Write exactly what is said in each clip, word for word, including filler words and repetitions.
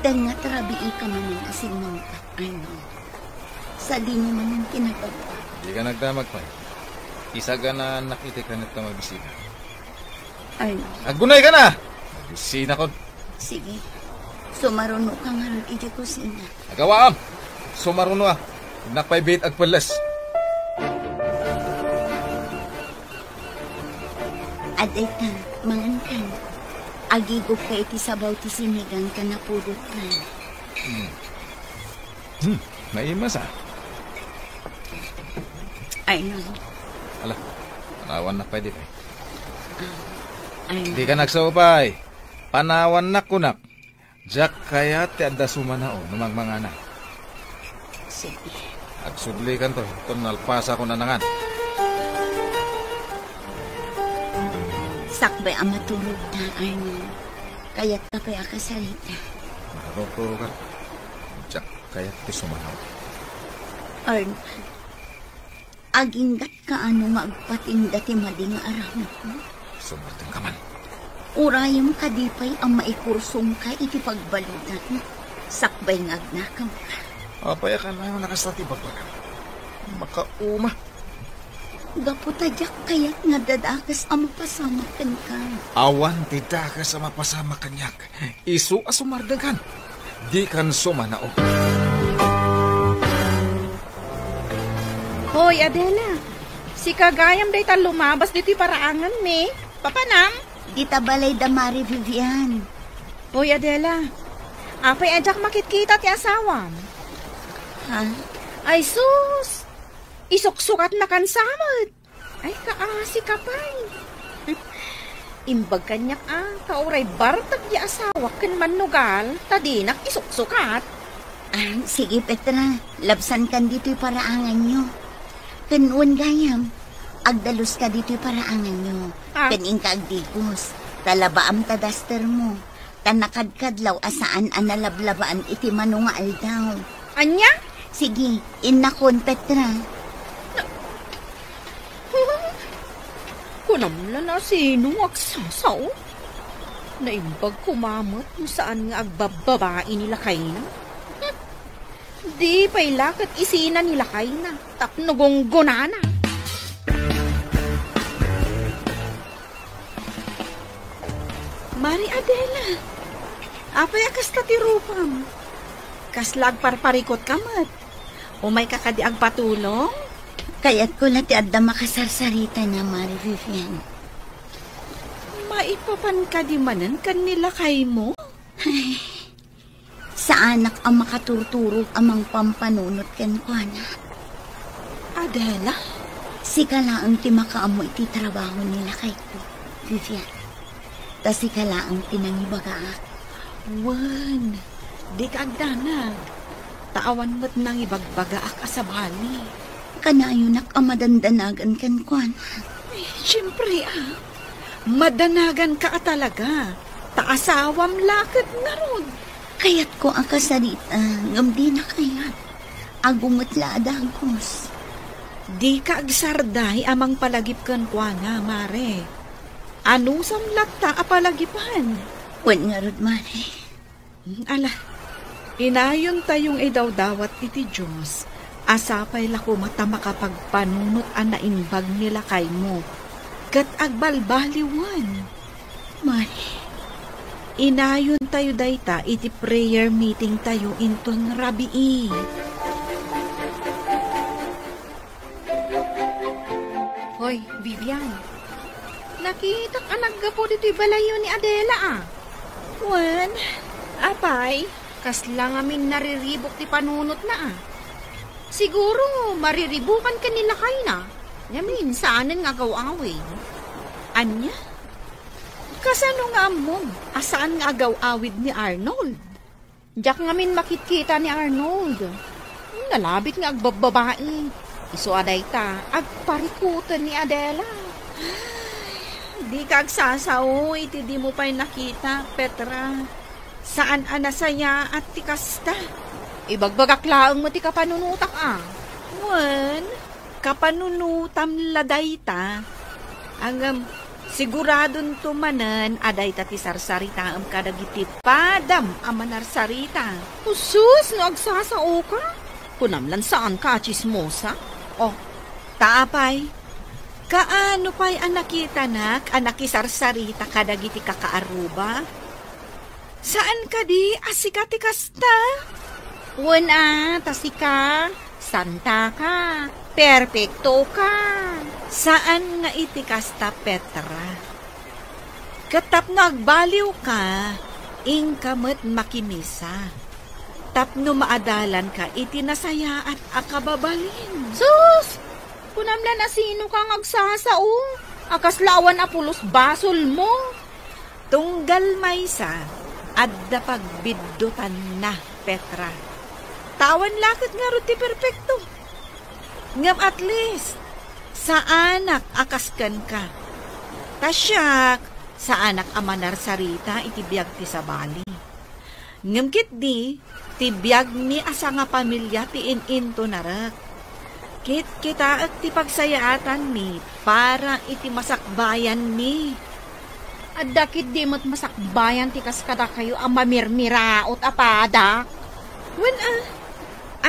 Dengngata rabii ka manen a simmangpet, Arnold. Sadino manen kinabagbaga. Dika nagdamag pay. Isaganaannak iti kanetka a mabisita. Arnold. Aggunay ka na! Mabisita kon. Sige. Sumaruno ka ngarud iti kusina. Agawaam! Sumaruno a. Innak pay biit agpelles. Adda ita, mangan kan. Agigupka iti sabaw ti sinigang ken napudot na. Hmm. Hmm, naimas, ah. Ay, no. Ala, panawannak pay di kay. Ah, ay, no. Di ka nagsaupay. Panawannak kunak. Diak kayat ti adda sumanao no mangmangana. Sige. Agsublikanto, ton nalpasakon a nangan. Sakbay a maturogta, Arnie. Kayatka pay a kasarita. Maturog-turogan. Diak kayat ti sumanao. Arnie. Aginggatka ano nga agpatinda ti madi nga aramidmo? Sumardengka man. Urayem kadi pay a maikursongka iti pagbaludan, sakbay nga agnakemka. Apay a kanayon a kasta ti ibagbagam? Makauma. Gapu ta diak kayat nga adda dakes a mapasamak kenka. Awan ti dakes a mapasamak kaniak. Isu a sumardengkan. Dikan sumanao. Hoy, Adela. Sika gayam dayta lumabas ditoy paraanganmi. Papanam? Dita balay da Mari Vivian. Hoy, Adela. Apay a diak makitkita ti asawam? Ha? Ay, sus! Isuksukatnakan sa met. Ay, kaasi ka pay. Imbag kaniak a, ta uray bartek ti asawak ken mannugal, ta dinak isuksukat. Ah, sige, Petra. Labsankan ditoy paraanganyo. Ken wen gayam, agdaluska ditoy paraanganyo. Ah. Ken inka agdigos. Ta labaam ta daster mo. Ta nakadkadlaw a saan a nalablabaan iti mano nga aldaw. Ania? Sige, innakon, Petra. Na-, kunam la no sino nga agsasao? Naimbag koma met no saan nga agbabbabai ni lakayna. Di pay la ket isina ni lakayna tapno gunggonana. Mari Adela, apay a kasta ti rupam? Kasla agparparikut ka met? Umay ka kadi agpatulong? Kayatko la ti adda makasarsaritana, Mari Vivian. Maipapan kadi manen ken ni lakaymo? Ay, saanak a makaturturog a mangpampanunot kenkuana. Adela? Sika laeng ti makaammo iti trabaho ni lakayko, Vivian. Ta sika laeng ti nangibagaak. Wen, dika agdanag. Ta awan met nangibagbagaak a sabali. Kanayonak a madandanagan kenkuana. Ay, siempre, ah. Madanaganka a talaga. Ta asawam la ket ngarud. Kayatko a kasarita, ngem dina kayat. Agunget la a dagus. Dika agsarday a mangpalagip kenkuana, Mare. Anusam latta a palagipan? Wen ngarud, Mare. Ala, inayontayo nga idawdawat iti Dios a sapay la koma ta makapagpanunot a naimbag ni lakaymo ket agbalbaliwen. Mare, inayontayo dayta iti prayer meetingtayo inton rabii. Hoy, Vivian. Nakitak a naggapu ditoy balayyo ni Adela, ah. Wen, apay? Kasla ngamin nariribuk ti panunotna, ah. Siguro, mariribukan ken ni lakayna. Ngamin, saanen nga agaw-awid. Ania? Kasano nga ammom a saan nga agaw-awid ni Arnold? Diak ngamin makitkita ni Arnold. Nalabit nga agbabbabai. Isu a dayta, agparikuten ni Adela. Ay, dika agsasao iti dimo pay nakita, Petra. Saan a nasayaat ti kasta. Ibagbagak laeng met ti kapanunotak, a. Wen, kapanunotam la dayta. Ngem, Siguradonto manen a dayta ti sarsaritaem kadagiti padam a manarsarita. Usus, no agsasaoka, kunam lan saanka a tsismosa. Oh, ta apay, kaano pay a nakitanak a nakisarsarita kadagiti kakaarruba? Saan kadi a sika ti kasta? Wen a, ta sika, santa ka, perpekto ka. Saan nga iti kasta, Petra. Ket tapno agbaliw ka, inka met makimisa. Tapno maadalan ka iti nasayaat a kababalin. Sus! Kunam lan a sino ka nga agsasao? A kasla awan a pulos basolmo? Tunggal maysa, adda pagbiddutanna, Petra. Ta awan la ket ngarud ti perpekto. Ngem at least, saanak a kas kenka. Ta siak, saanak a manarsarita iti biag ti sabali. Ngem ketdi, ti biagmi a sangapamilia ti in-intonarek. Ket kitaek ti pagsayaatanmi para iti masakbayanmi. Adda ketdi met masakbayan ti kas kadakayo a mamirmiraot a padak? Wen a,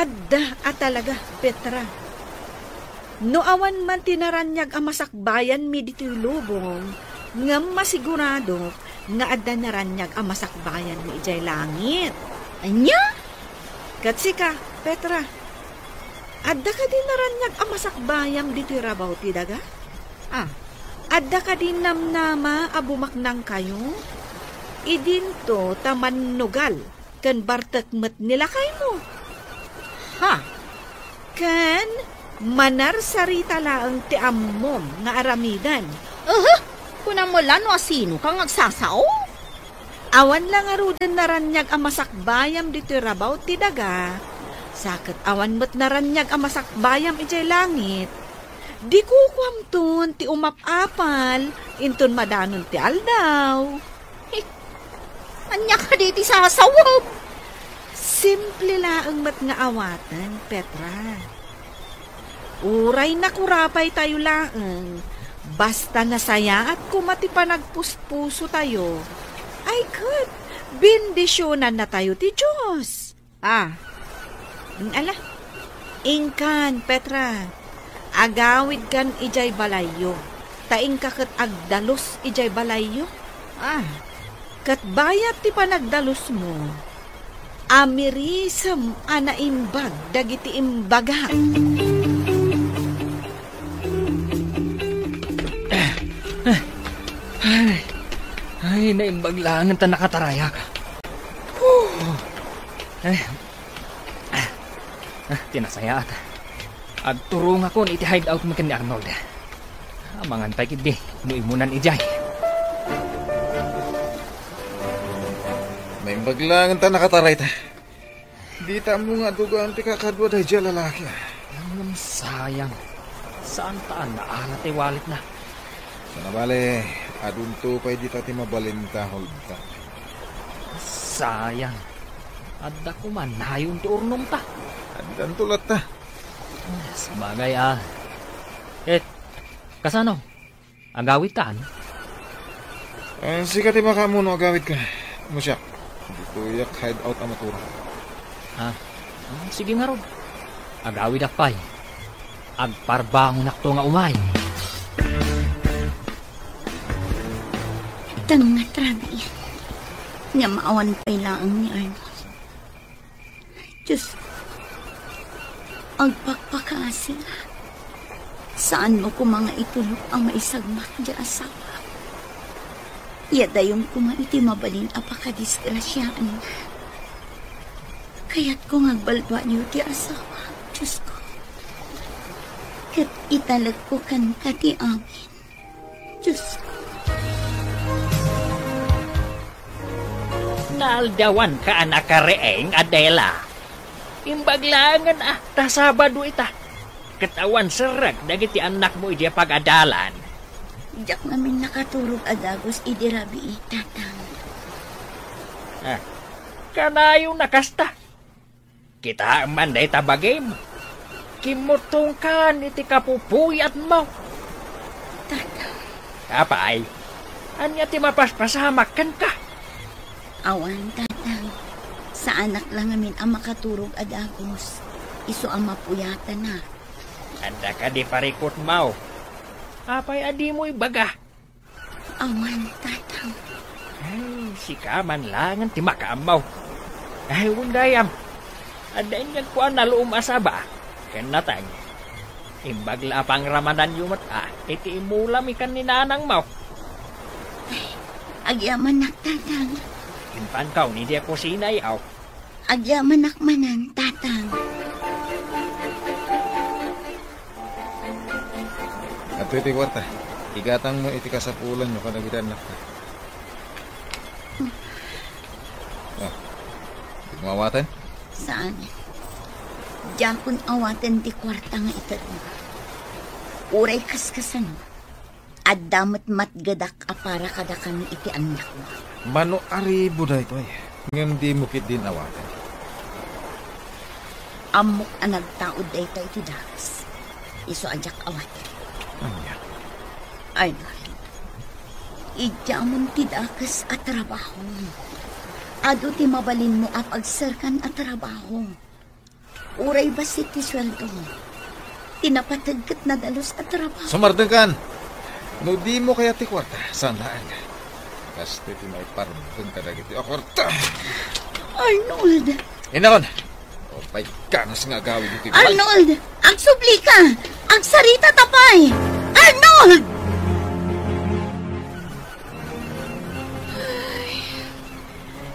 adda a talaga, Petra. No awan man ti naraniag a masakbayanmi ditoy lubong, ngem masiguradok nga adda naraniag a masakbayanmi idiay langit. Ania? Ket sika, Petra, adda kadi naraniag a masakbayam ditoy rabaw ti daga? Ah. Adda kadi namnama a bumaknangkayo? Idinto ta mannugal ken bartek met ni lakaymo. Ha? Ken manarsarita laeng ti ammom nga aramiden. Aha! Kunam la no asino ka nga agsasao? Awan la ngaruden naraniag a masakbayam ditoy rabaw ti daga, sa ket awan met naraniag a masakbayam idiay langit. Di kukuamton ti umap-apal inton madanon ti aldaw. He, ania kadi ti sasawem? Simple laeng met nga awaten, Petra. Uray nakurapay tayo laeng, basta nasayaat koma ti panagpuspuso tayo, ay ket, bendisyonanna tayo ti Dios. Ah. Mm, ala. Inkan, Petra. Agawidkan idiay balayyo. Ta inka ket agdalus idiay balayyo. Ah. Ket bayat ti panagdalusmo, amirisem a naimbag dagiti imbagak. Ay, ay, naimbag laengen ta nakatarayak. Huh. Ay, ah, ah, ti nasayaat. Agturongakon iti hideout mi ken ni Arnold. Amangan pay ketdi no immunan idiay. Naimbag laengen ta nakatarayta. Dita ammo nga adugan ti kakadua daydiay a lalaki, ah. Ngem sayang. Saan ta a naala ti walletna? Sana bale, adunto pay dita ti mabalinta, Holda. Sayang. Adda koma nayon ti urnongta. Addanto latta. Sabagay, ah. Ket, kasano? Agawidkan? Ah, sika ti makaammo no agawidka. Mo siak. Ditoyak hideout a maturog. Ah, ah, sige ngarud. Agawidak pay. Agparbangonakto nga umay. Dangat rabii. Ngem awan pay laeng ni Arnold. Diyos ko, agpakpakaasim. Saanmo koma nga itulok a maisagmak ti asawak. Idayom koma iti mabalin a pakadisgrasiaenna. Kayatko nga agbalbaliw ti asawak, Diyos ko. Ket italekko kenka ti amin. Diyos ko. Naaldawanka a nakariing, Adela. Imbag laengen a ta Sabado ita, ket awan serrek dagiti annakmo idiay pagadalan. Diak ngamin nakaturog a dagus idi rabii, Tatang. Ah, kanayon a kasta. Kitaem man dayta bagim. Kimmutongkan iti kapupuyatmo. Tata. Apay, Ania ti mapaspasamak kenka? Awan, Tatang. Saanak la ngamin a makaturog a dagus. Isu a mapuyatanak. Adda kadi parikutmo? Apay a dimo ibaga? Awan, Tatang. Ay, sika man laeng ti makaammo. Ay, wen gayam. Adda inyagko a naluom a saba ken nateng. Imbag la a pangramananyo met a iti immulami ken ni nanangmo. Ay, agyamanak, Tatang. Impankaw idiay kusina, aw. Agyamanak manen, Tatang. Adtoy ti kuarta. Igatangmo iti kasapulanyo kadagiti annakta. Ah, dimo awaten? Saan. Diakon awaten ti kuarta nga itedmo. Uray kaskasano, adda met matgedak a para kadakami iti annakmo. Mano a ribu daytoy, ngem dimo ketdin awaten. Ammok a nagtaud daytoy iti dakes. Isu a diak awaten. Ania? Arnold, idiamon ti dakes a trabaho. Adu ti mabalinmo a pagserkan a trabaho. Uray bassit ti sueldo, ti napateg ket nadalus a trabaho. Sumardengkan! No dimo kayat ti kuarta, saan laeng. Kastoy ti maipardeng kadagiti a kuarta. Arnold! Inakon! O, pay ganas nga agawid iti balay. Arnold! Agsublika! Agsarita ta pay! Arnold!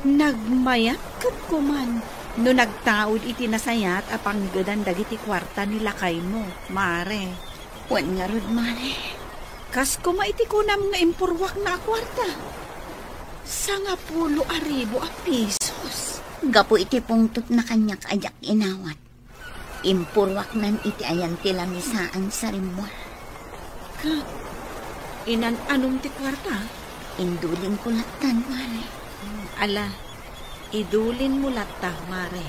Nagmayat ket kuman no nagtaud iti nasayaat a panggedan dagiti kuarta ni lakaymo, Mare. Wen ngarud, Mare. Kas koma iti kunam nga impurwakna a kuarta. Sangapulo a ribu a pisos. Gapu iti pungtotna kaniak a diak inawat. Impurwaknan iti ayan ti lamisaan sa rimmuar. Ket, inan-anom ti kuarta? Indulinko lattan, Mare. Hmm, ala, idulinmo latta, Mare.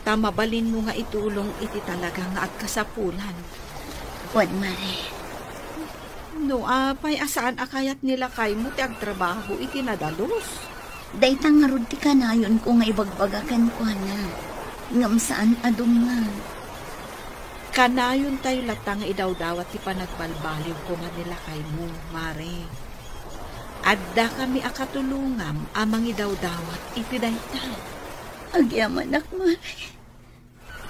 Ta mabalinmo nga itulong iti talaga nga agkasapulan. Wen, Mare. No apay a saan a kayat ni lakaymo ti agtrabaho iti nadalus? Dayta ngarud ti kanayonko nga ibagbaga kenkuana, ngem saan a dumngeg. Kanayontayo latta nga idawdawat ti panagbalbaliw koma ni lakaymo, Mare. Addakami a katulongam a mangidawdawat iti dayta. Agyamanak, Mare.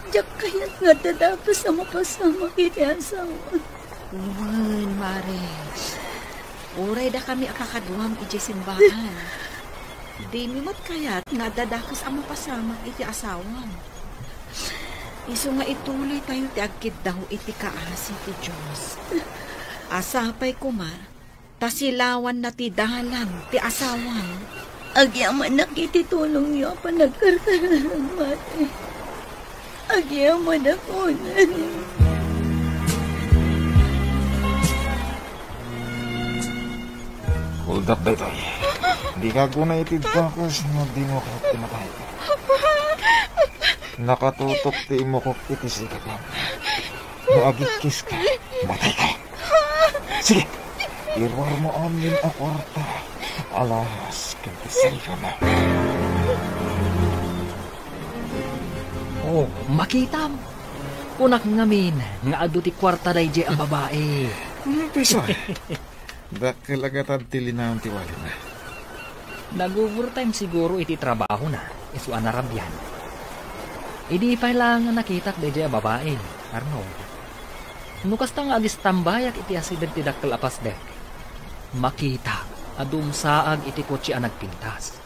Diak kayat nga adda dakes a mapasamak iti asawa. Wen, Mare. Uray dakami a kakaduam idiay simbahan. Dimi met kayat nga adda dakes a mapasamak iti asawam. Isu nga ituloytayo ti agkiddaw iti kaasi ti Dios. A sapay koma, ta silawanna ti dalan ti asawam. Agyamanak iti tulongyo a panagkarkararag, Mare. Agyamanak unay. Hold up daytoy. Dika aguna iti dakes no dimo kayat ti matay. Nakatutok ti imukok iti sikatem. No agikkiska, matayka. Sige, iruarmo amin a kuarta. Alahas ken ti cellphone. Oh, makitam. Kunak ngamin nga adu ti kuarta daydiay a babai. Hmm, piso. Dakkel a gatad ti linaon ti walina. Nag-overtime siguro iti trabahona, isu a narabian. Idi pay laeng a nakitak daydiay a babai, Arnold. No kasta nga agistambayak iti asideg ti dakkel a pasdek, makitak a dumsaag iti kotse a nagpintas.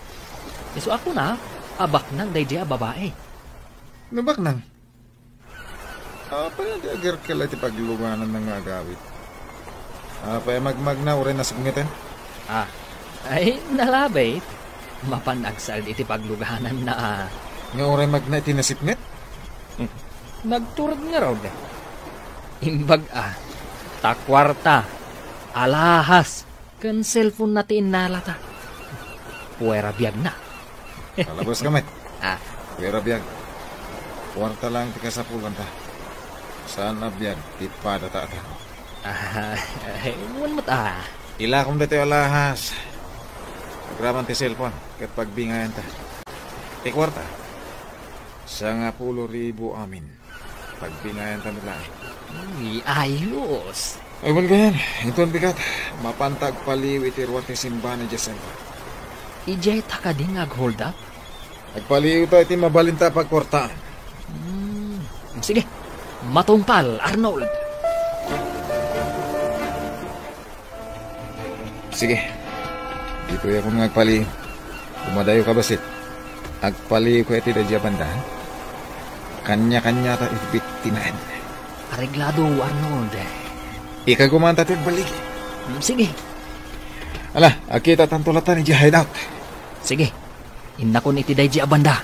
Isu a kunak a baknang daydiay a babai. No baknang? Apay a di agerkel iti paglugananna nga agawid? Apay a magmagna uray nasipngeten? Ah, ay, nalabit. Mapan agsaed iti paglugananna, ah. Nga uray magna iti nasipnget? Nagtured ngarud. Imbag, ah, ta kuarta, alahas, ken cellphone-na ti innalata. Puera biagna. Palabas ka met. Ah. Puera biag. Kuarta lang ti kasapulanta. Saan a biag ti padata a tao. Ah, wen met, ah. Ilakom daytoy alahas agraman ti cellphone ket pagbingayanta. Ti kuarta, sangapulo ribu amin. Pagbingayanta met laeng. Uy, ayos. Ay, wen gayan, inton bigat, mapanta agpaliw iti ruar ti simbahan idiay sentro. Idiay ta kadi nga ag-hold up? Agpaliwta iti mabalinta a pagkuartaan. Hmm, sige. Matungpal, Arnold. Sige. Ditoy ako nga agpaliw. Kumadayo ka, Basit. Agpaliw ka iti daydiay a banda, ha? Kanya-kanyata iti biktimaan. Areglado, Arnold. Ikaw man ta ti agbaligi. Hmm, sige. Ala, agkitatanto latta idiay hideout. Sige. Innakon iti daydiay a banda.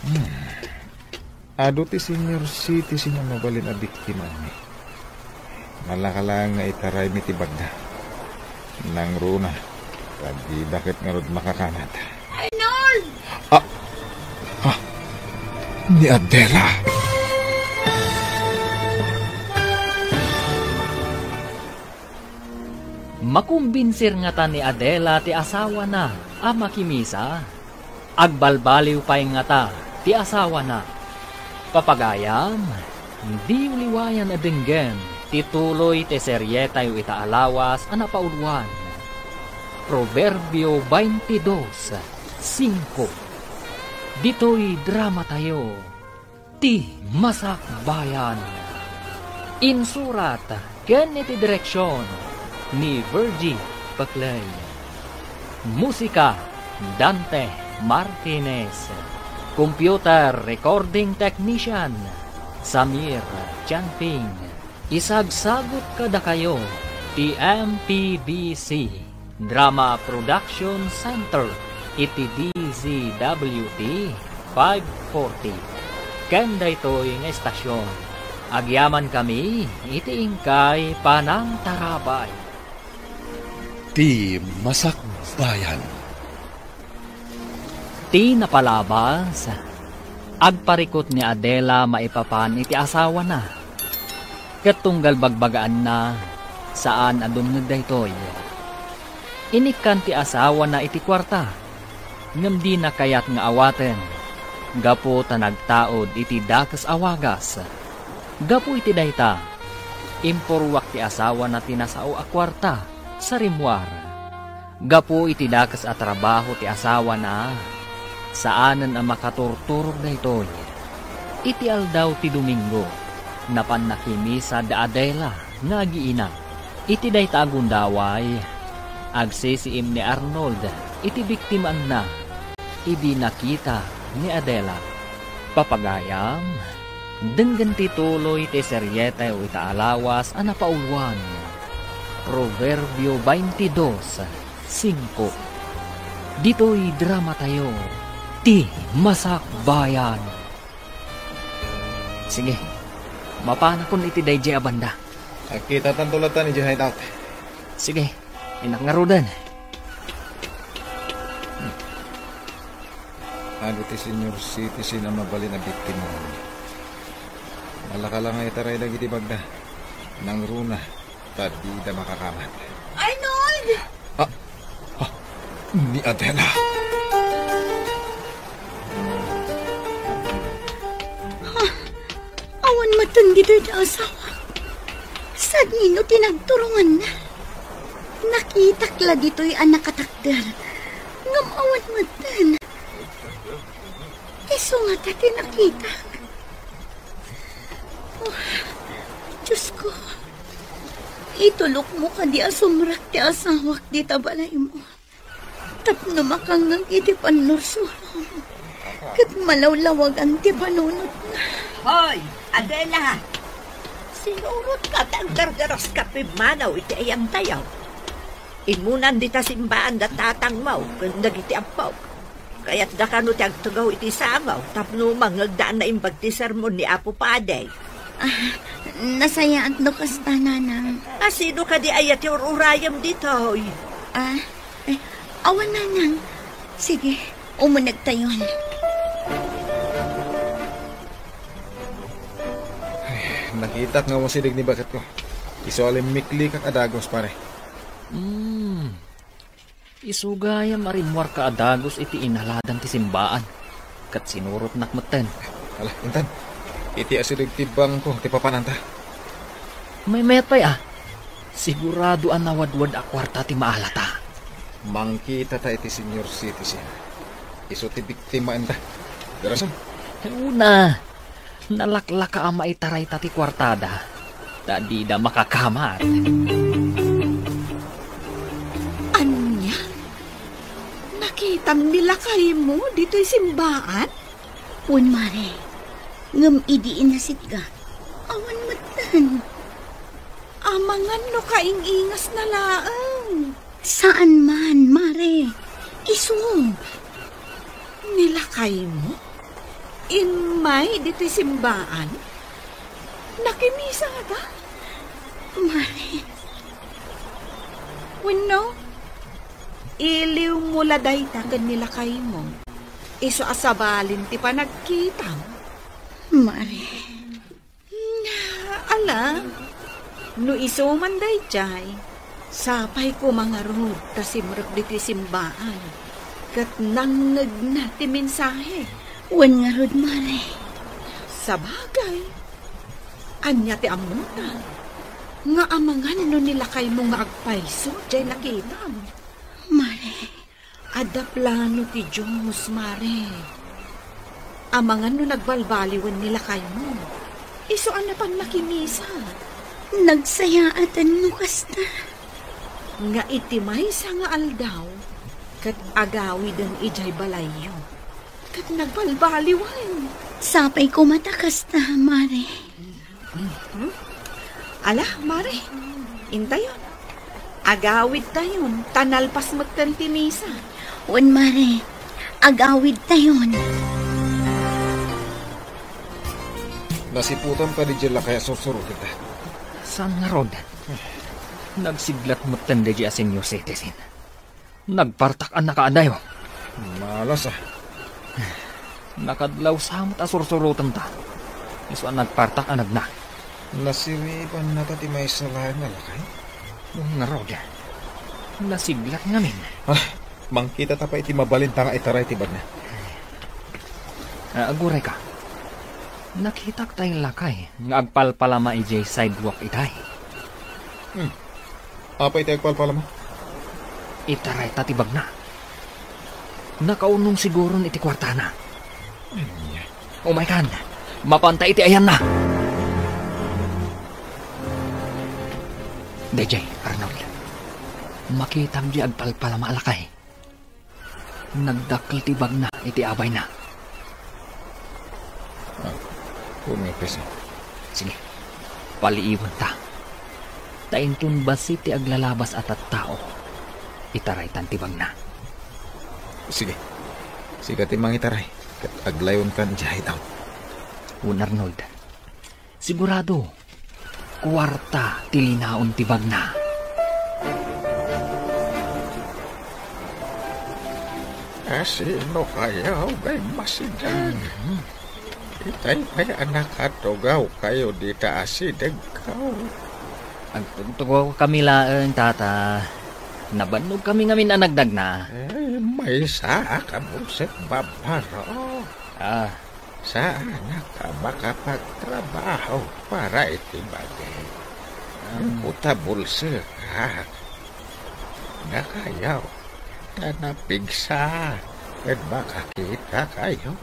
Hmm. Adu ti senior citizen a mabalin a biktimaanmi. Nalaka laeng nga itaraymi ti bagda. Nangruna, ta dida ket ngarud makakamat. Arnold! Ah! Ah! Ni Adela! Makumbinsir ngata ni Adela ti asawana a makimisa? Agbalbaliw pay ngata ti asawana. Papagayam, diyo liwayan a denggen ti tuloy ti serietayo ita a lawas a napauluan. Proverbio twenty-two, singko. Ditoy dramatayo. Ti Masakbayan. Insurat ken iti direksion ni Virgie Paclay. Musika, Dante Martinez. Computer recording technician, Samir Chanping. Isagsagut kadakayo ti M P B C Drama Production Center iti D Z W T five forty. Ken daytoy nga estasyon, agyamankami iti inkay panangtarabay. Ti Masakbayan. Ti napalabas, agparikut ni Adela maipapan iti asawana. Ket tunggal bagbagaanna, saan a dumngeg daytoy. Inikkan ti asawana iti kuarta, ngem dina kayat nga awaten, gapu ta nagtaud iti dakes a wagas. Gapu iti dayta, impurruak ti asawana ti nasao a kuarta sa rimmuar. Gapu iti dakes a trabaho ti asawana, saanen a makaturturog daytoy. Iti aldaw ti Domingo, napan nakimisa da Adela nga agiina. Iti dayta a gundaway, agsisiim ni Arnold iti biktimaanna idi nakita ni Adela. Papagayam, denggen ti tuloy ti serietayo ita a lawas a napauluan. Proverbio twenty-two, singko. Ditoy dramatayo, Ti Masakbayan. Sige, mapanakon iti daydiay a banda. Agkitatanto latta idiay hideout. Sige, innak ngaruden. Adu ti senior citizen a mabalin a biktima. Nalaka la nga itaray dagiti bagda. Nangruna, ta dida makakamat. Arnold! Ah, ah, ni Adela. Ah, awan maten ditoy ti asawa. Sadino ti nagturonganna? Nakitak la ditoy a nakatakder. Ngem awan maten. Isu ngata ti nakitak. Oh, Diosko, itulokmo kadi a sumrek ti asawak dita balaymo. Tapno makangngeg iti pannursurom, ket malawlawagan ti panunotna. Hoy, Adela! Sinurotka ta agdardaras ka pimmanaw iti ayantayo. Immunan dita simbaan da tatangmo ken dagiti ammom. Kayatda kano ti agtugaw iti sangaw tapno mangngegda a naimbag ti sermon ni Apo Padi. Ah, nasayaat no kasta, Nanang. A sino kadi aya ti ur-urayem ditoy? Ah, eh, awan, Nanang. Sige, umunegtayon. Ay, nakitak nga umasideg ni baketko. Isu a limmiklikak a dagus, pare. Hmm. Isu gayam a rimmuarka a dagus iti inaladan ti simbaan, ket sinurotnak metten. Ala, intan. Iti asideg ti bangko ti papananta. Maymayat pay a. Sigurado a nawadwad a kuarta ti maalata. Mangkitata iti senior citizen. Isu ti biktimaenta. Darason. Una, nalaklaka a maitarayta ti kuartada, ta dida makakamat. Ania? Nakitam ni lakaymo ditoy simbaan? Wen, mare. Ngem idi inasitga, awan metten. Amangan no kaing-ingasna laeng. Saan man, mare. Isu. Ni lakaymo? Immay ditoy simbaan? Nakimisada? Mare. Wenno, iliwmo la dayta ken ni lakaymo. Isu a sabalin ti panagkitam. Mare. Ala, no isu man daydiay, sapay koma ngarud ta simrek ditoy simbaan, ket nangngegna ti mensahe. Wen ngarud, mare. Sabagay, ania ti ammona? Nga amangan no ni lakaymo nga agpayso diay nakitam. Mare. Adda plano ti Dios, mare. Amangan no nagbalbaliwen ni lakaymo. Isu a napan makimisa. Nagsayaatan no kasta. Nga iti maysa nga aldaw, ket agawiden idiay balayyo. Ket nagbalbaliwen. Sapay koma ta kasta, mare. Hmm? Ala, mare, intayon. Agawidtayon, ta nalpas metten ti misa. Wen, mare, agawidtayon. Nasiputam kadi diay lakay a sursuroten ta? Saan ngarud? Nagsiglat metten daydiay a senior citizen. Nagpartak a nakaadayo. Malas a. Nakadlaw sa met a sursurotenta. Isu a nagpartak a nagna. Nasiribannata ti maysa laeng a lakay? Ngarud, nasiglat ngamin. Ah, mangkitata pay iti mabalinta nga itaray ti bagna. Ah, aguray ka. Nakitak tay lakay nga agpalpalama idiay sidewalk itay. Hmm. Apay ti agpalpalama? Itarayta ti bagna. Nakaunong siguron iti kuartana. Ania? Umaykan, mapanta iti ayanna. Daydiay, Arnold. Makitam diay agpalpalama a lakay. Nagdakkel ti bagna iti abayna. Ah, wen nga, Pres. Sige, paliiwenta. Ta inton bassit ti aglalabas a tattao, itaraytan ti bagna. Sige. Sika ti mangitaray, ket aglayonkan idiay hideout. Wen, Arnold. Sigurado, kuarta ti linaon ti bagna. Asino kayo, ngay masideg? Mhm. Itay pay a nakatugawkayo dita asidegko. Agtugtugaw kami laeng, Tata. Nabannog kami ngamin a nagdagna. Ay, maysa a kabulsek babbaro. Ah, Saanak a makapagtrabaho para iti bagik. Ammo ta bulsekak. Dakayo, ta napigsa ken makakitakayo.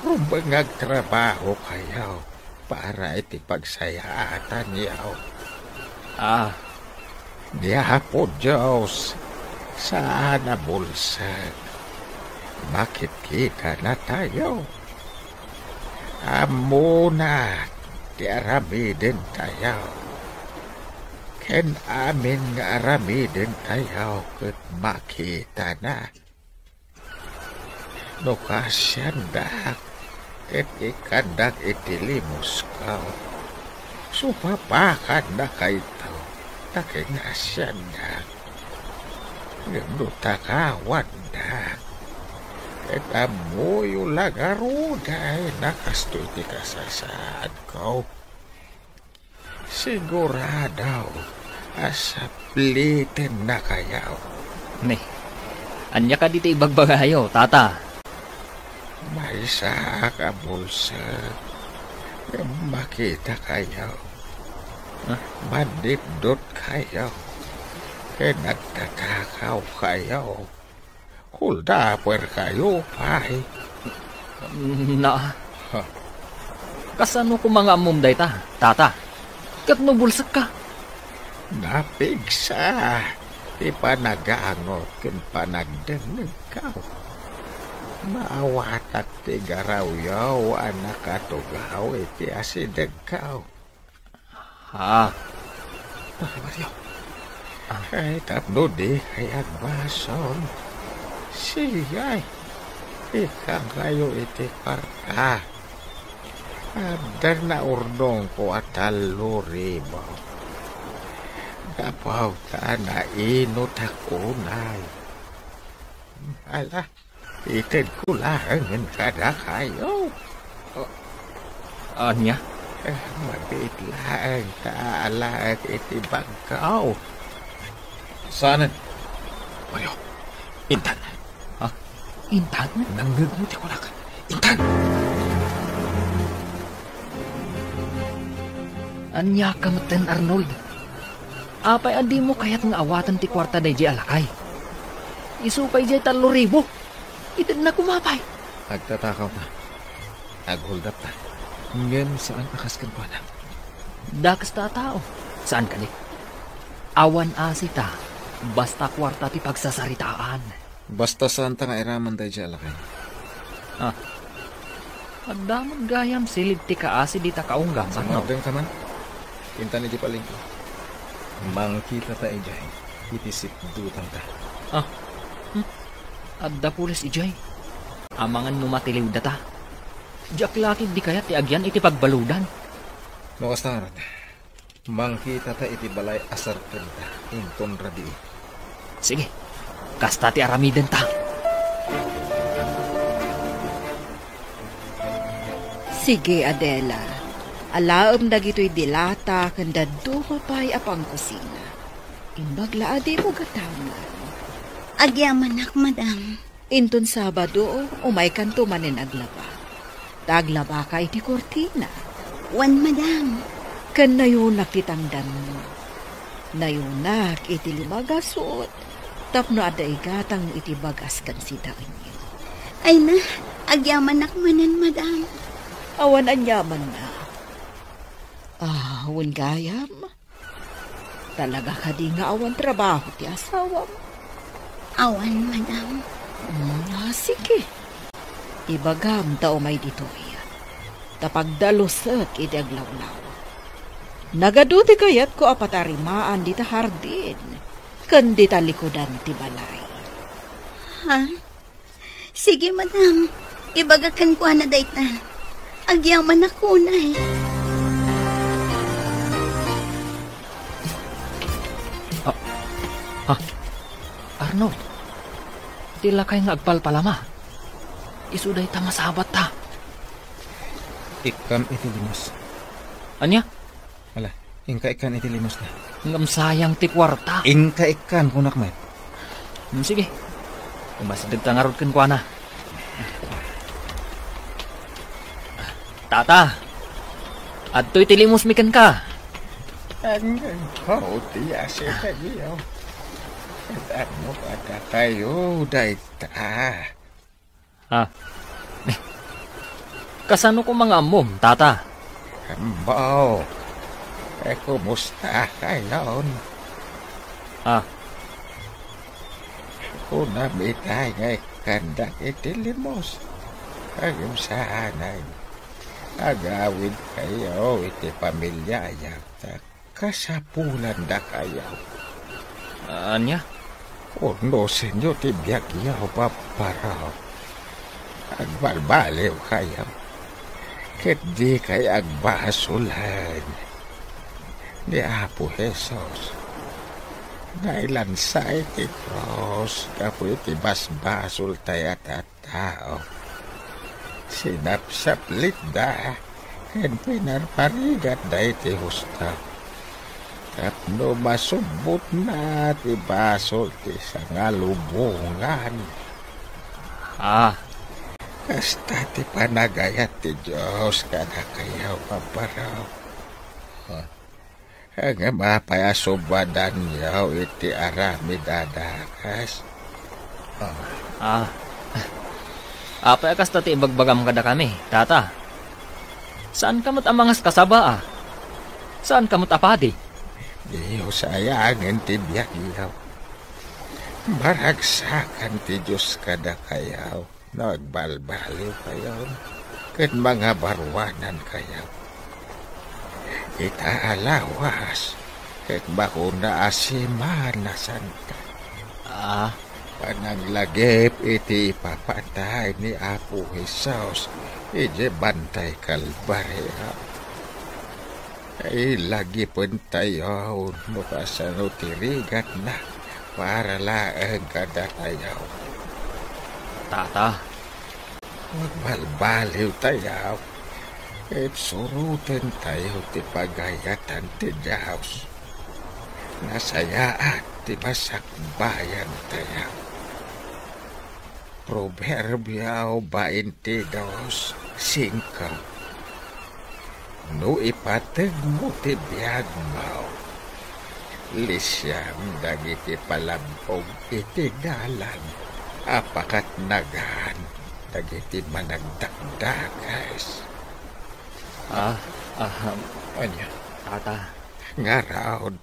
Rumbeng nga agtrabahokayo para iti pagsayaatanyo. Ah, Ni Apo Dios, saan a bulsek. Makitkitanatayo. Ammona ti aramidentayo. Ken amin nga aramidentayo ket makitana. No kaasiandak, ket ikkandak iti limusko. Supapakannakayto, ta kinaasiandak. Ngem no takawandak, ket ammoyo la ngarud a kastoy ti kasasaadko. Sigurado Asaplitennakayo. Ne, ania kadi ti ibagbagayo, Tata? Maysaak a bulsek ngem makitakayo. Ah? Mannipnotkayo ken agtatakawkayo. Kuldaperkayo pay. Na. Ha? Kasano koma nga ammom dayta, Tata? Ket no bulsekka? Napigsa ti panagangot ken panagdennegkaw. Maawatak ti garawyo a nakatugaw iti asidegkaw. Ah. Pare Mario. Ah. Ay, tapno dikay agbasol. Sige, ikkankayo iti kwarta. Adda naurnongko a tallo ribu. Gapu ta nainotak unay. Ala, itedko laengen kadakayo. A-, ania? Eh, mabiit laeng ta alaek iti bagko. Saanen? Mario, intan. Ha? Intan? Nangngegmo ti kunak. Intan! Ania ka metten, Arnold? Apay a dimo kayat nga awaten ti kuarta daydiay a lakay? Isu pay diay tallo ribu. Itedna koma pay. Agtatakawta. Aghuldapta. Ngem saan a kas kenkuana. Dakes ta a tao. Saan kadi? Awan asita. Basta kuarta ti pagsasaritaan. Basta saanta nga iraman daydiay a lakay. Ah. Adda met gayam silid ti kaasi dita kaunggam, Arnold. Sumardengka man. Intan idiay palengke. Mangkitata idiay iti sitdutanta. Ah. Hmm. Adda pulis idiay. Amangan no matiliw data. Diak la ketdi kayat ti agian iti pagbaludan. No kasta ngarud, mangkitata iti balay a sarkenta inton rabii. Sige, kasta ti aramidenta. Sige, Adela. Alaem dagitoy dilata ken dadduma pay a pangkusina. Imbag la a dimo gatangan. Agyamanak, madam. Inton Sabado, umaykanto manen aglaba. Ta aglabaka iti kurtina. Wen, madam. Ken nayonak ti tangdanmo. Nayonak iti lima a gasut tapno adda igatang iti bagas ken sidaenyo. Ay na, agyamanak manen, madam. Awan aniamanna. Ah, wen gayam, talaga kadi nga awan trabaho ti asawam? Awan, madam. Hmm, ah, sige. Ibagam ta umay ditoy. Ta pagdalusek iti aglawlaw. Nagadu ti kayatko a patarimaan dita hardin ken dita likudan ti balay. Ha? Sige, madam. Ibaga kenkuana dayta. Agyamanak unay. Ah, ha? Arnold, ti lakay nga agpalpalama. Isu dayta masabatta. Ikkam iti limos. Ania? Ala, inka ikkan iti limosna. Ngem sayang ti kuarta. Inka ikkan, kunak met. Hmm, sige. Umasidegta ngarud kenkuana. Tata, adtoy ti limosmi kenka. Anggenko ti asidegyo. Ket ano kadakayo dayta? Ah. Kasano koma nga ammom, Tata? Ammo. Eh, kumusta kayon? Ah. Kunam itay nga ikkandak iti limos. Ngem saanen. Agawidkayo iti pamiliayo. Ta kasapulannakayo. Ania? Kurnosenyo ti biagyo, babbarok. Agbalbaliwkayo. Ket dikay agbasolen. Ni Apo Jesus, nailansa iti krus gapu iti basbasoltayo a tao. Sinapsaplitda ken pinarparigatda iti husto. Tapno masubbotna ti basol ti sangalubongan. Ah. Kasta ti panagayat ti Dios kadakayo, Amparo. Ah. Ngem apay a subadanyo iti aramid a dakes? Ah. Ah. Apay a kasta ti ibagbagam kadakami, Tata? Saanka met a mangaskasaba, a? Saanka met a padi? Dios ayangen ti biagyo. Maragsakan ti Dios kadakayo no agbalbaliwkayo ket mangabaruanankayo. Ita a lawas ket bakuna a Semana Santa. Ah. Pananglagip iti ipapatay ni Apo Jesus idiay Bantay Kalbario. Ilagipentayo no kasano ti rigatna para laeng kadatayo. Tata. Agbalbaliwtayo, ket surotentayo ti pagayatan ti Dios. Nasayaat ti masakbayantayo. Proverbio baintidos singko. No ipateg mo ti biag mo, lisiam dagiti palabog iti dalan a pakatnagan dagiti managdakdakes. Ah, ah, Ania? Tata. Ngarud,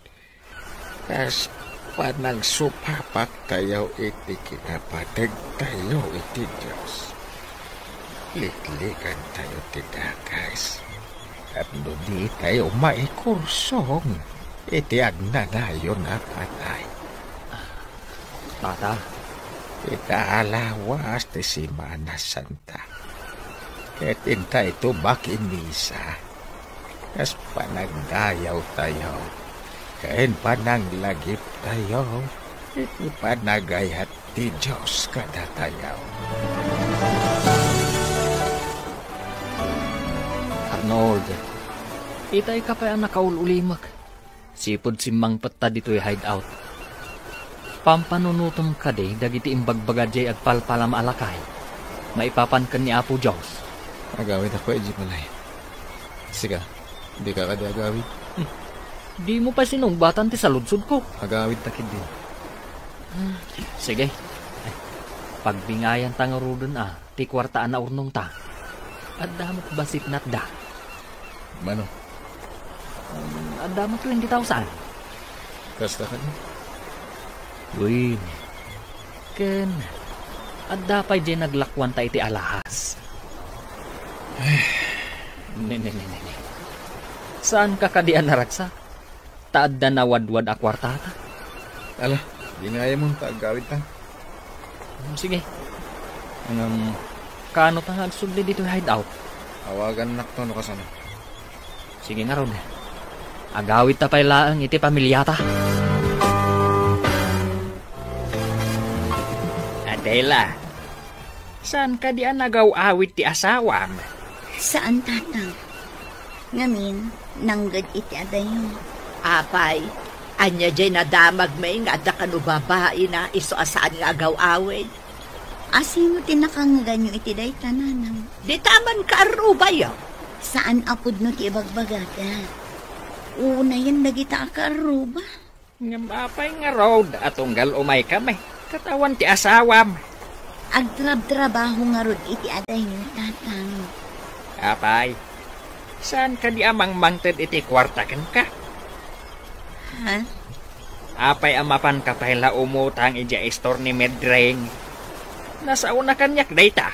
kas panangsupapaktayo iti kinapategtayo iti Dios, liklikantayo ti dakes tapno ditayo maikursong iti agnanayon a patay. Tata. Ita a lawas ti Semana Santa. Ket intayto makimisa kas panagdayawtayo ken pananglagiptayo iti panagayat ti Dios kadatayo. Arnold, itay ka pay a nakaul-ulimek. Sipud simmangpetta ditoy hideout. Pampanunotem kadi dagiti imbagbaga diay agpalpalam a lakay maipapan ken ni Apo Dios. Agawidakon idiay balay. Sika, dika kadi agawid? Hmm. Dimo pay sinungbatan ti saludsodko. Agawidta ketdi. Hmm. Sige. Pagbingayanta ngaruden a ti kuarta a naurnongta. Adda met bassit natda. Mano? Um, adda met twenty thousand. Kasta kadi? Wen. Ken, adda pay diay naglakuanta iti alahas. Ay. Ne, ne, ne, ne, ne. Saanka kadi a naragsak? Ta adda nawadwad a kuartata. Ala, di nga ayamon ta agawidta. Hmm, sige. Ngem, kaano ta nga agsubli ditoy hideout? Awagannakto no kasano. Sige ngarud. Agawidta pay laeng iti pamiliata. Adela, saan kadi a nagaw-awid ti asawam? Saan, Tatang. Ngamin, nangged iti adayo. Apay, ania diay nadamagmi nga adda kano babaina isu a saan nga agaw-awid? Asino ti nakangngeganyo iti dayta, Nanang? Dita a mankaarrubayo. Saan a pudno ti ibagbagada. Unayen dagita a kaarruba. Ngem apay ngarud a tunggal umaykami ket awan ti asawam? Agtrabtrabaho ngarud iti adayo, Tatang. Apay, saan kadi a mangmangted iti kuarta kenka? Ha? Apay a mapanka pay la umutang idiay istor ni Medring? Nasaona kaniak dayta.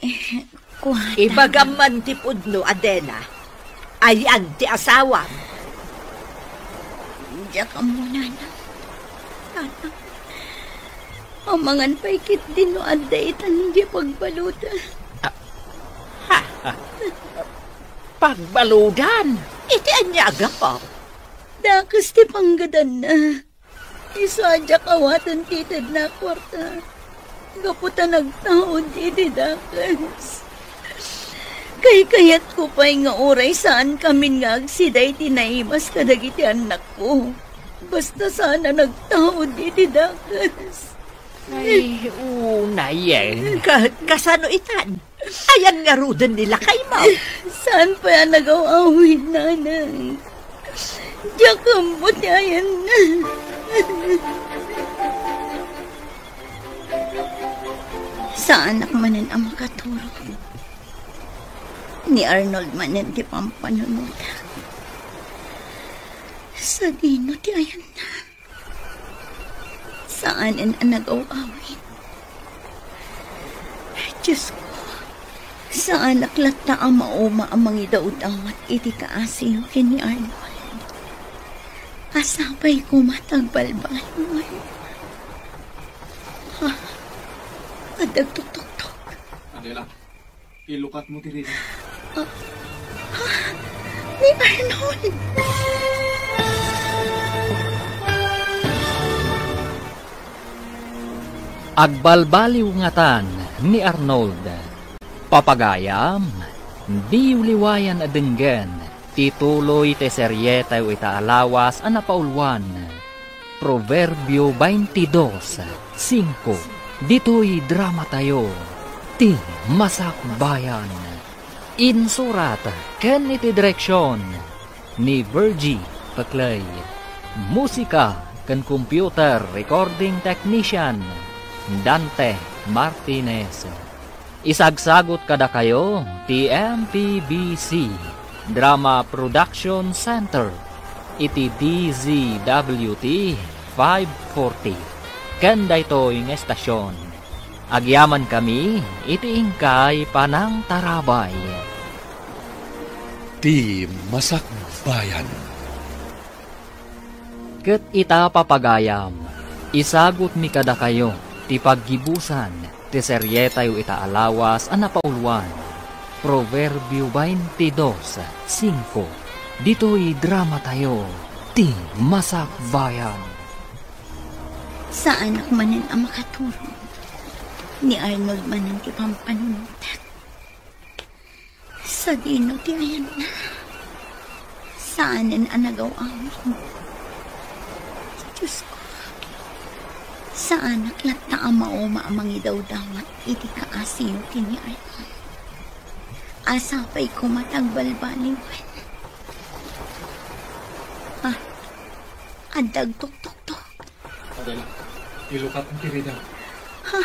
Eh, kuarta. Ibagam man ti pudno, Adela. Ayan ti asawam. Diak ammo, Nanang. Tatang. Amangan pay ketdi no adda itan idiay pagbaludan. Ah, ha? Pagbaludan? Iti ania a gapu? Dakes ti panggadanna. Isu a diak awaten ti itedna a kuarta. Gapu ta nagtaud iti dakes. Kaykayatko pay nga uray saankami nga agsida iti naimas kadagiti annakko. Basta saan a nagtaud iti dakes. Ay, unayen. Ka-, kasano itan? Ayan ngaruden ni lakaymo. Saan pay a nagaw-awid, nanang? Diak ammo ti ayanna. Saanak manen a makaturog. Ni Arnold manen ti pampanunotak. Sadino ti ayanna? Saanen a nagaw-awid. Diosko, saanak latta a mauma a mangidawdawat iti kaasiyo ken ni Arnold. Asapay koma ti agbalbaliwen. Ha? Adda agtuktoktok. Adela. Ilukatmo ti rida. Ah, ah, ni Arnold! Agbalbaliw ngatan ni Arnold. Papagayam, diyo liwayan a denggen ti tuloy ti serietayo ita a lawas a napauluan. Proverbio twenty-two, singko. Ditoy dramatayo, Ti Masakbayan. Insurat ken iti direksion ni Virgie Peclay. Musika ken computer recording technician, Dante Martinez. Isagsagut kadakayo ti M P B C Drama Production Center iti D Z W T five forty ken daytoy nga estasion. Agyamankami iti inkay panangtarabay. Ti Masakbayan. Ket ita, papagayam, isagutmi kadakayo ti paggibusan ti serietayo ita a lawas a napauluan, Proverbio twenty-two, singko. Ditoy dramatayo, Ti Masakbayan. Saanak manen a makaturog. Ni Arnold manen ti pampanunotak. Sadino ti ayanna? Saanen a nagaw-awid. Diosko, saanak latta a mauma a mangidawdawat iti kaasiyo ken ni Arnold. Asapay koma ti agbalbaliwen. Ah, adda agtuktoktok. Adela, ilukatmo ti rida. Ha?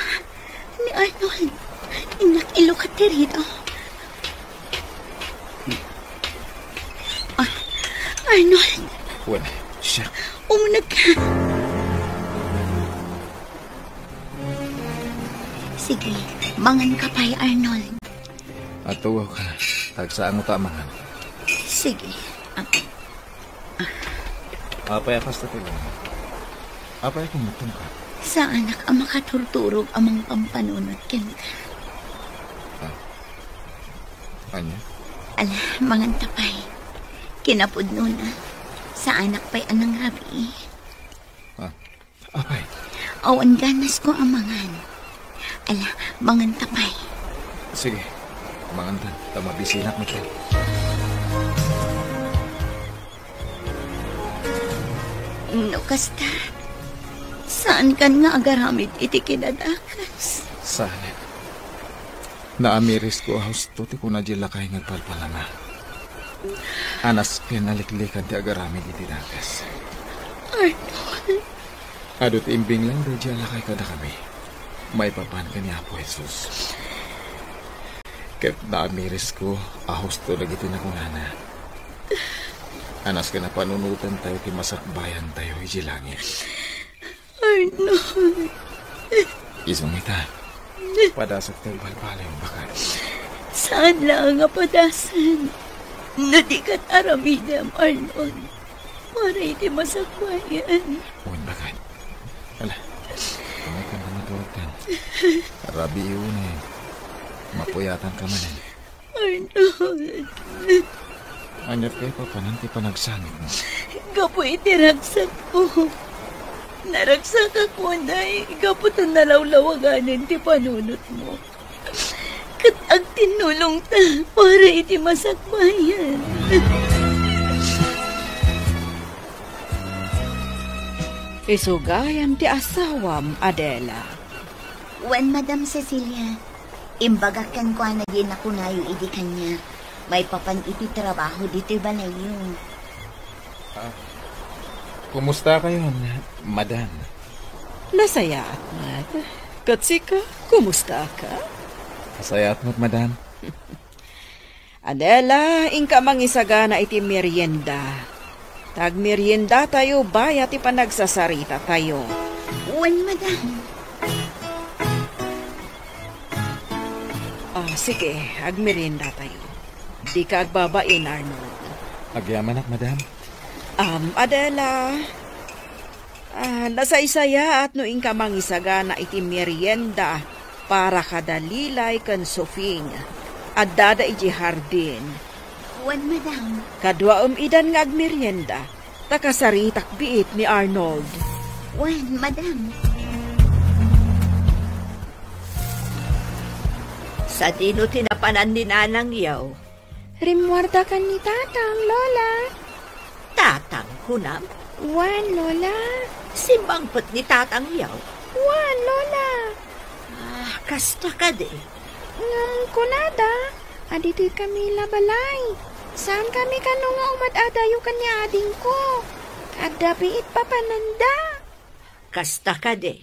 Ni Arnold. Innak ilukat ti rida. Ah, Arnold. Wen, siak. Umuneg ka. Sige, mangan ka pay, Arnold. Adtoka, ta agsaangoka a mangan. Sige, Apo. Apay a kasta ti luna? Apay a kumutongka? Saanak a makaturturog a mangpampanunot kenka. Ah. Ania? Ala, manganta pay. Kinapudnona, saanak pay a nangrabii. Ah. Apay? Awan ganasko a mangan. Ala, manganta pay. Sige, manganta, ta mabisinak met. No kasta, saankan nga agaramid iti kinadakes? Saanen. Naamirisko a husto ti kuna diay lakay nga agpalpalana. Anas ken naliklikan ti agaramid iti dakes. Arnold. Adu ti imbinglang daydiay a lakay kadakami maipapan ken ni Apo Jesus. Ket naamirisko a husto dagiti nakunana. Anas ken napanunotantayo ti masakbayantayo idiay langit. Arnold. Isu ita. Padasek ti agbalbaliw, baket. Saan laeng a padasen no di ket aramidem, Arnold. Para iti masakbayan. Wen, baket. Ala, tumaydkan nga maturogtan. Rabii unay. Mapuyatanka manen. Arnold. Ania ti kaipapanan ti panagsangitmo? Gapu iti ragsakko. Naragsakak unay gapu ta nalawlawaganen ti panunotmo. Agtinnulongta para iti masakbayan. Isu gayam ti asawam, Adela. Wen, Madam Cecilia. Imbagak kenkuana diay nakunayo idi kaniak maipapan iti trabaho ditoy balayyo. Ah, kumusta kayon, madam? Nasayaat met. Ket sika, kumusta ka? Nasayaat met, madam. Adela, inka mangisagana iti merienda. Tagmeriendatayo bayat ti panagsasarita tayo. Wen, madam. Ah, sige, agmerienda tayo. Dika agbabain, Arnold. Agyamanak, madam. Um, Adela, ah, nasaysayaat no inka mangisagana iti merienda para kada Lilay ken Sofing. Addada iti hardin. Wen, madam. Kaduaem idan nga agmerienda. Ta kasaritak biit ni Arnold. Wen, madam. Sadino ti napanan ni nanangyo? Rimmuarda ken ni tatang, Lola. Tatang, kunam? Wen, Lola. Simmangpet ni tatangyo? Wen, Lola. Ah, kasta kadi? Ngem kunada, aditoy kami la balay. Saan kami kano nga umad-adayo ken ni adingko. Adda biit papananda. Kasta kadi?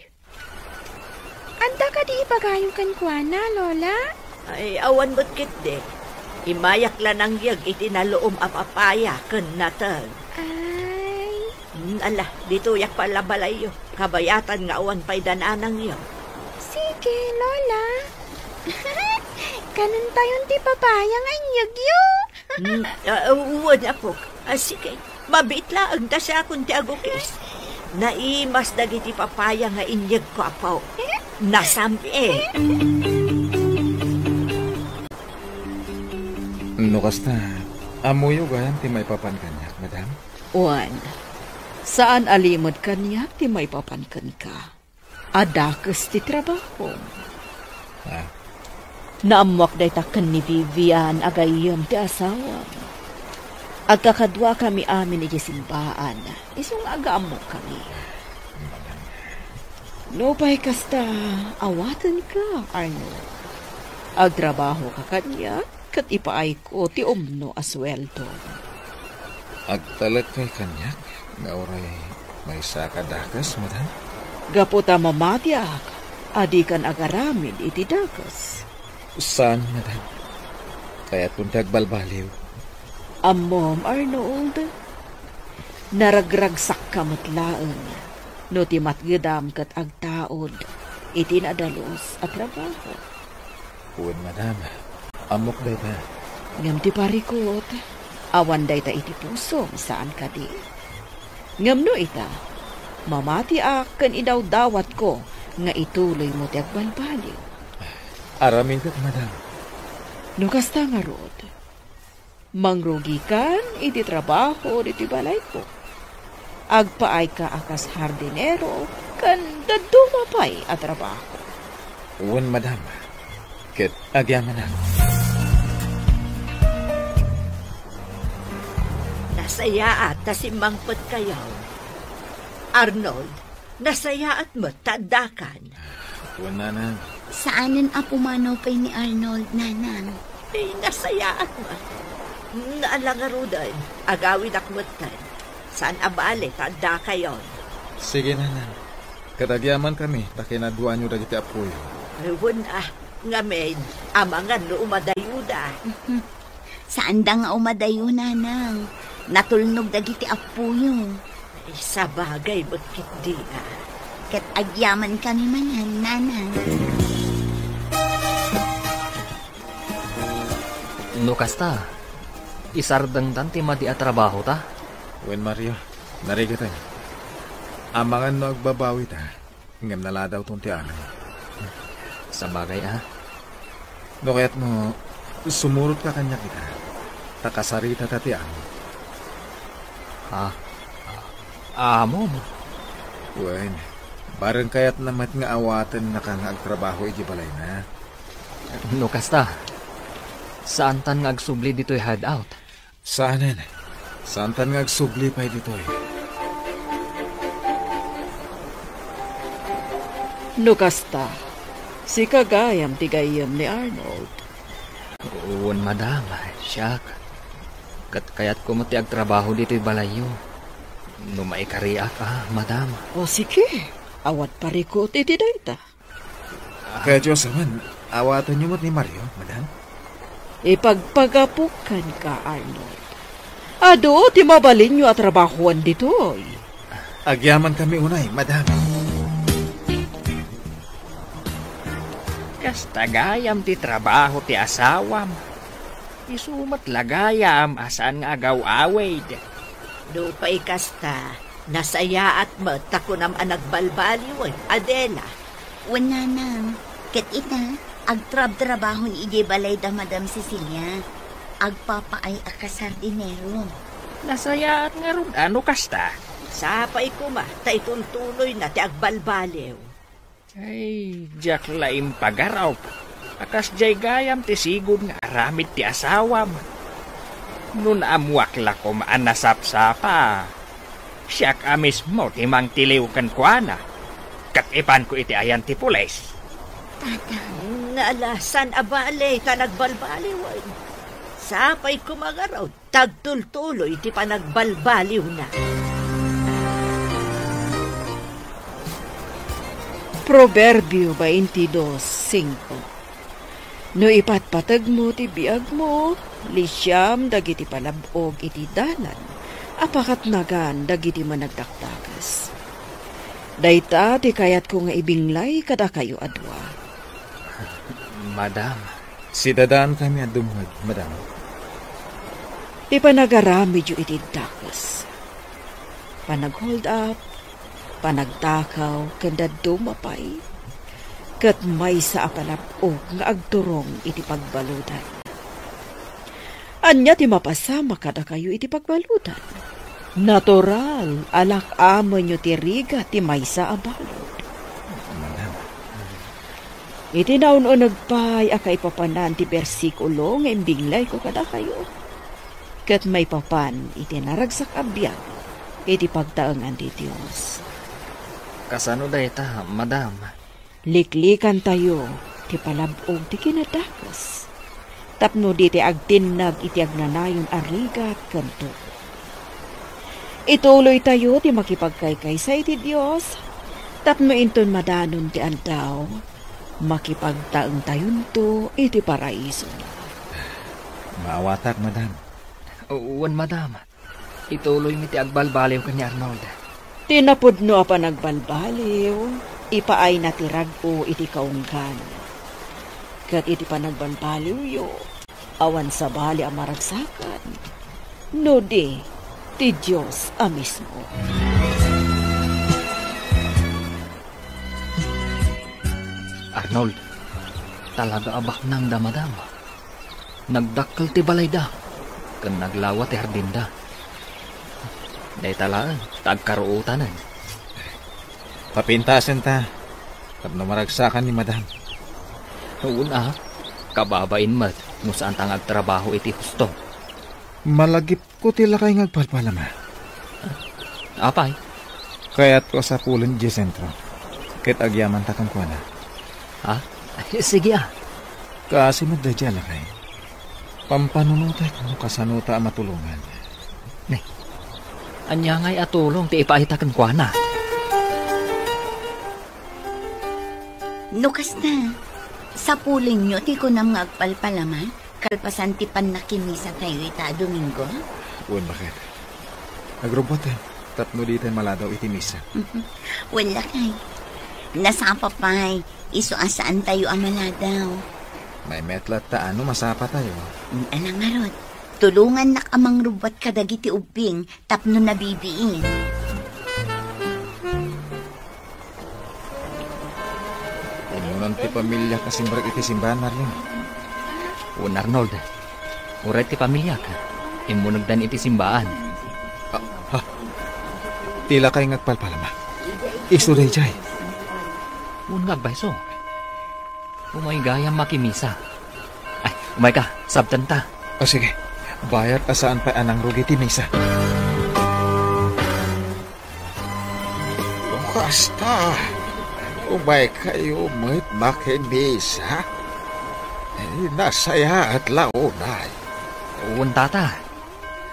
Adda kadi ibagayo kenkuana, Lola? Ay, awan met ketdi. Immayak la nangyeg iti naluom a papaya ken nateng. Ay. Hmm, ala, ditoyak pay la balayyo. Kabayatan nga awan pay da nanangyo. Sige, Lola. Kanentayon ti papaya nga inyegyo. Hmm, ah, wen, apok. Ah, sige. Mabiit laeng ta siakon ti agukis. Naimas dagiti papaya nga inyegko, apo. Nasam-it. No kasta, ammoyo gayam ti maipapan kaniak, madam? Wen, saan a limed kaniak ti maipapan kenka. A dakes ti trabahom. Ah. Naammoak dayta ken ni Vivian a gayyem ti asawam. Agkakaduakami amin idiay simbaan, isu nga agaammokami. Nupay kasta, awatenka, Arnold. Agtrabahoka kaniak, ket ipaayko ti umno a sueldo. Agtalek kay kaniak nga uray maysa ka dakes, madam? Gapu ta mamatiak a dikan agaramid iti dakes. Saan, madam. Kayatko ti agbalbaliw. Ammom, Arnold, naragragsakka met laeng no ti matgedam ket agtaud iti nadalus a trabaho. Wen, madam. Ammok dayta. Ngem ti parikut, awan dayta iti pusom, saan kadi? Ngem no ita, mamatiak ken idawdawatko nga ituloymo ti agbalbaliw. Aramidek, madam. No kasta ngarud, mangrugikan iti trabaho ditoy balayko. Agpaayka a kas hardinero ken dadduma pay a trabaho. Wen, madam. Ket agyamanak. Nasayaat ta simmangpetkayo. Arnold, nasayaat met ta addakan. Wen, nanang. Saanen a pumanaw pay ni Arnold, nanang. Ay, nasayaat met. Ala ngaruden, agawidak metten. Saan a bale ta addakayon. Sige, nanang. Ket agyamankami ta kinaduaanyo dagiti appoyo. Ay, wen a, ngamin, amangan no umadayoda. Saanda nga umadayo, nanang. Natulnog dagiti appoyo. Ay, sabagay met ketdi a. Ket agyamankami manen, nanang. No kasta, isardengtan ti madi a trabahota? Wen, Mario, narigeten. Amangan no agbabawita, ngem naladawton ti amin. Sabagay a. No kayatmo, sumurotka kaniak ita, ta kasaritata ti amin. Ha? Amom? Wen, bareng kayatna met nga awatennaka nga agtrabaho iti balayna. No kasta, saantan nga agsubli ditoy hideout? Saanen. Saantan nga agsubli pay ditoy. No kasta, sika gayam ti gayyem ni Arnold. Wen, madam, siak. Ket kayatko met ti agtrabaho ditoy balayyo. No maikariak, a, madam. O, sige. Awan parikut iti dayta. Ket Diosawan, awatenyo met ni Mario, madam? Ipagpagapok kenka, Arnold. Adu ti mabalinyo a trabahoan ditoy. Agyamankami unay, madam. Kasta gayam ti trabaho ti asawam. Isu met la gayam a saan nga agaw-awid. Nupay kasta, nasayaat met ta kunam a nagbalbaliwen, Adela. Wen, nanang, ket ita, agtrabtrabahon idiay balay da Madam Cecilia. Agpapaay a kasardinero. Nasayaat ngarud a no kasta. Sapay koma ta itultuloyna ti agbalbaliw. Ay, diak la impagarup a kasdiay gayam ti sigud nga aramid ti asawam. No naammoak la koma a nasapsapa, siak a mismo ti mangtiliw kenkuana, ket ipanko iti ayan ti pulis. Tata. Ala, saan a bale ta nagbalbaliwen. Sapay koma ngarud ta agtultuloy ti panagbalbaliwna. Proverbio twenty-two cinco. No ipatpategmo ti biagmo, lisiam dagiti palab-og iti dalan a pakatnagan dagiti managdakdakes. Dayta ti kayatko nga ibinglay kadakayo a dua. Madam. Sidadankami a dumngeg, madam. Ti panagaramidyo iti dakes, panag-hold up, panagtakaw, ken dadduma pay, ket maysa a palab-og nga agturong iti pagbaludan. Ania ti mapasamak kadakayo iti pagbaludan? Natural a lak-amenyo ti rigat ti maysa a balud. Madam. Iti naun-uneg pay a kaipapanan ti bersikulo nga imbinglayko kadakayo, ket maipapan iti naragsak a biag iti pagtaengan ti Dios. Kasano dayta, madam? Liklikantayo ti palab-og ti kinadakes tapno di ti agtinnag iti agnanayon a rigat ken tubo. Ituloytayo ti makipagkaykaysa iti Dios tapno inton madanon ti aldaw, makipagtaengtayonto iti paraisona. Maawatak, madam. Wen, madam. Ituloymi ti agbalbaliw ken ni Arnold. Ti napudno a panagbalbaliw, ipaayna ti rag-o iti kaunggan. Ket iti panagbalbaliwyo, awan sabali a maragsakan, no di ti Dios a mismo. Arnold, talaga a baknang da, madam. Nagdakkel ti balayda, ken naglawa ti hardinda. Dayta laeng ta agkaruotanen. Papintasenta, tapno maragsakan ni madam. Wen a, kababain met no saanta nga agtrabaho iti husto. Malagip ko ti lakay nga agpalpalama. Apay? Kayatko a sapulen idiay sentro, ket agyamanta kenkuana. Ha? Ay, sige a. Kaasi met daydiay a lakay. Pampanunotek no kasanota a matulongan. Ne, ania ngay a tulong ti ipaayta kenkuana? No kasta, sapulenyo ti kunam nga agpalpalama? Kalpasan ti pannakimisatayo ita a Domingo? Wen, baket. Agrubbuaten tapno ditayo maladaw iti misa. Mhm. Wen, lakay. Nasapa pay, isu a saantayo a maladaw. Maymayat latta no masapatayo. Ala ngarud, tulongannak a mangrubbuat kadagiti ubbing tapno nabibiin. Immunan ti pamiliak a simrek iti simbaan, Mario. Wen, Arnold, uray ti pamiliak, immunegdan iti simbaan. Ah, ha? Ti lakay nga agpalpalama. Isu daydiay. Wen nga agbayso. Umay gayam makimisa. Umayka, sabtenta. O sige, bayat a saan pay a nangrugi ti misa. No kasta, umaykayo met makimisa? Eh, nasayaat la unay. Wen, tata.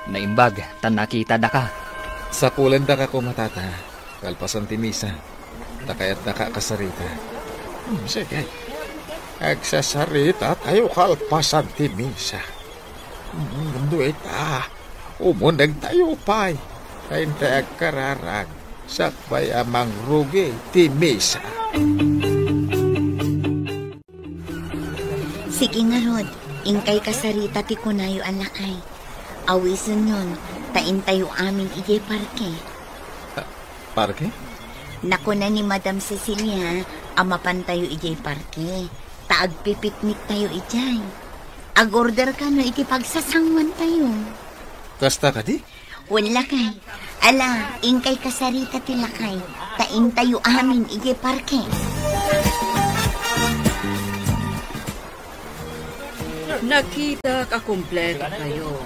Naimbag ta nakitadaka. Sakulendaka koma, tata, kalpasan ti misa. Ta kayatdaka a kasarita. Hmm, sige. Agsasarita tayo kalpasan ti misa. Hmm, no ita, umuneg tayo pay. Ta intay agkararag, sakbay a mangrugi ti misa. Sige ngarud, inkay kasarita ti kunayo a lakay. Awisenyon, ta intayo amin idiay parke. Ah, parke? Nakuna ni Madam Cecilia a mapantayo idiay parke, ta agpipikniktayo idiay. Agorder kano iti pagsasanguantayo. Kasta kadi? Wen, lakay. Ala, inkay kasarita ti lakay, ta intayo amin idiay parke. Nakitak a kumpleto kayo.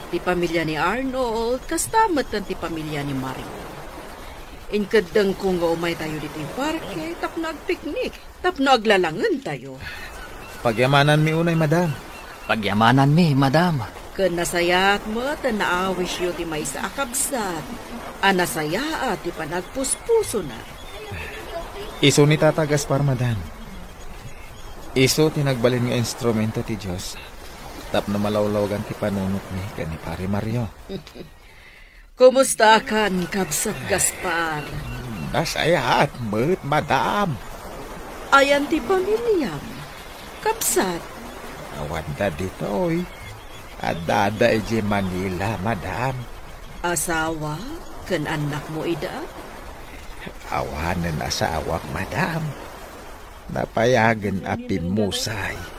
Ti pamilya ni Arnold, kasta met ti pamilya ni Mario. Inkeddengko nga umaytayo ditoy parke tapno agpiknik, tapno aglalangentayo. Pagyamananmi unay, madam. Pagyamananmi, madam. Ken nasayaat met a naawisyo ti maysa a kabsat a nasayaat ti panagpuspusona. Isu ni Tata Gaspar, madam. Isu ti nagbalin nga instrumento ti Dios tapno malawlawagan ti panunotmi ken ni Pare Mario. Kumustakan, Kabsat Gaspar? Nasayaat met, madam. Ayan ti pamiliam, Kabsat? Awanda ditoy. Addada idiay Manila, madam. Asawa ken annakmo ida? Awanen asawak, madam. Napayagen a pimmusay.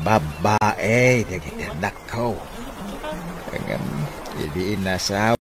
Babbai dagiti annakko. Ngem idi inasawa